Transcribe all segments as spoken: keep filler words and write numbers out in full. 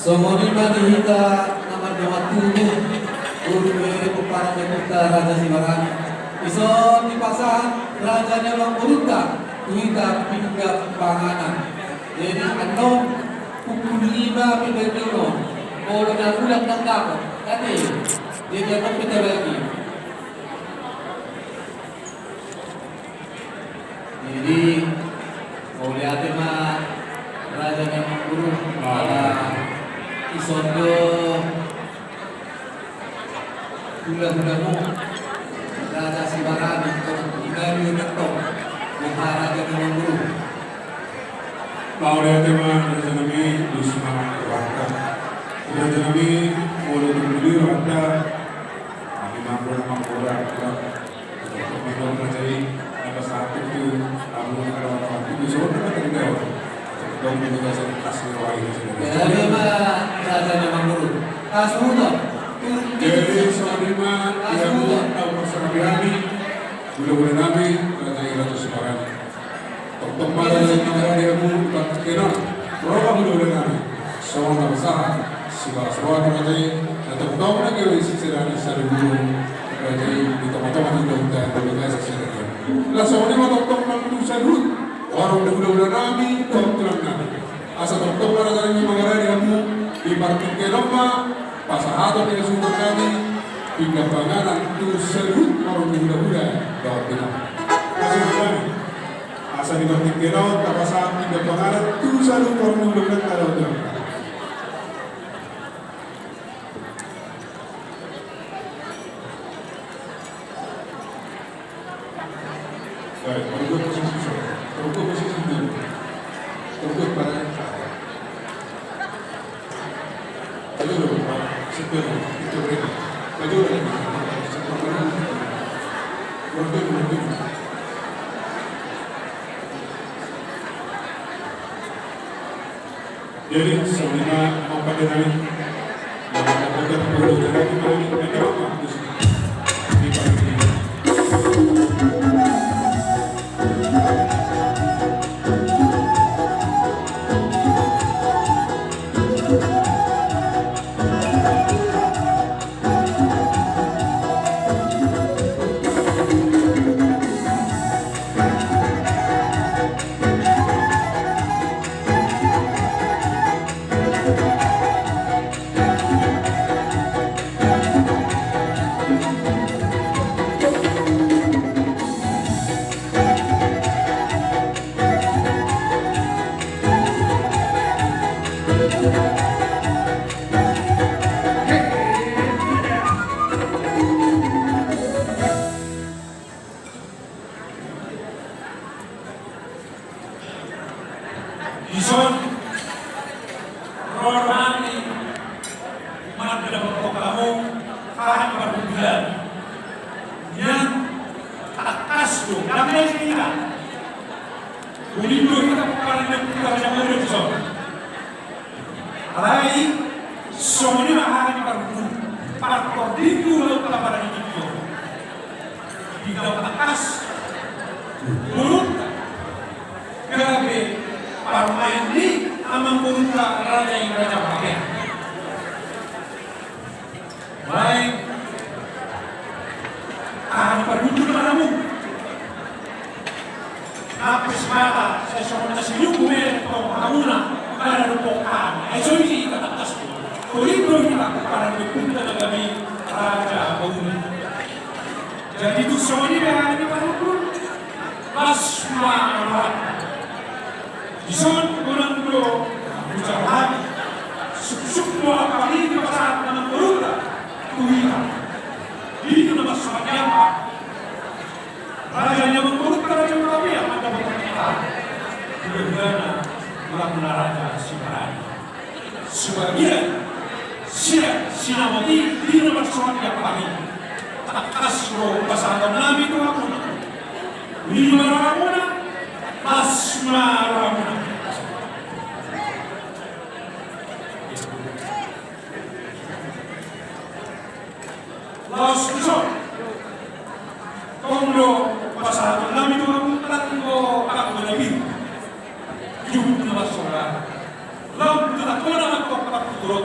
Songon i ma di hita na mardalan tubu, urupi pomparan ni ompunta Raja Sibarani. Dison dipasahat raja ni amangborunta tu hita pinggan panganan. Jadi annon pukul lima pe bagion on, molo na mulak nang dapot, ate. Jadi annon pe tabagi. Jadi mauliate ma raja ni amangboru. Ala dison do hulahulamu Raja Sibarani, tong di bagion on tong, di raja ni amangboru. Mauliate ma raja nami, dos ma rohanta. Raja nami, molo tung dulu rohanta, nami mamboan, mamboan. Molo raja i na pasahat tu hamu na kadohon tu dison na tadi daon. Dong di dison tas ni roha i. Jadi ma raja ni amangboru. Kasuhuton. Jadi songon i ma di hamu na pasahat hami, hulahula nami, raja i Raja Sibarani. Tongtong ma raja i mangarade hamu di partingkian on. Ro ma hulahula nami songon na pasahat sibagas roha ni raja i. Na tongtong na gabe sisada ni sadari on raja i di tongatonga ni daunta, di bagasan sadari on. Laos songon i ma tongtong nang tu saluhut horong ni hulahula nami dohot tulang nami. Asa tongtong ma raja nami mangarade hamu di partingkian on ma pasahaton ni hasuhuton nami pinggan panganan tu saluhut horong ni hulahula dohot tulang nami. Asa di partingkian on tapasahat pinggan panganan tu saluhut horong ni hulahula dohot tulang nami. Baik, terbuka posisi, terbuka posisi dulu. Terbuka pada Ayo, Pak, setir, itu, itu, itu. Jadi songon i ma, amang pande nami. Dison ro hami mandapothon hamu, haha parhundul, nian tangkas do, dang na isi hita. Uli do hita parhundul, hita raja mauliate dison. Alai songon i ma haha ni parhundul, parhundul di tu laut na pada di tu. Di dalam tangkas, mulut gabe parumaen ni amangborunta raja i, Raja Pahean. Baik. Aha ni parhundul ma hamu? Nang pe sipata sai songon na silumbu be tong hamuna, mana dohot hami. Ai so isi hita tangkas. Uli do hita parhundul na gabe raja mauliate. Jadi tung songon i be haha ni parhundul, las ma rohanta. Dison godang do hujalo hami, suksuk do ampang i dipasahat amangborunta tu hita. Di na marsogot ni ampang, raja ni amangborunta Raja Hutabean mandapothon hita, hulahulana Raja Sibarani. Sebagian sian sinamot i di na marsogot ni ampang i, tangkas do pasahaton nami tu hamuna. Uli ma rohamuna, las ma rohamuna. Laos dison, tong do pasahaton nami tu hamu, tanggo, tanggo na biru. Jumpa na marsogot. Laos tu tanggo na marsogot,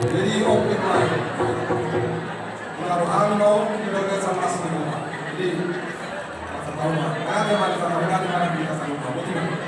Jadi oke, Pak. Kalau kami mau di bagian sama semua. Jadi, masa tahu, Pak. Nanti mari sama, nanti mari kita sama, Pak. Betul, Pak.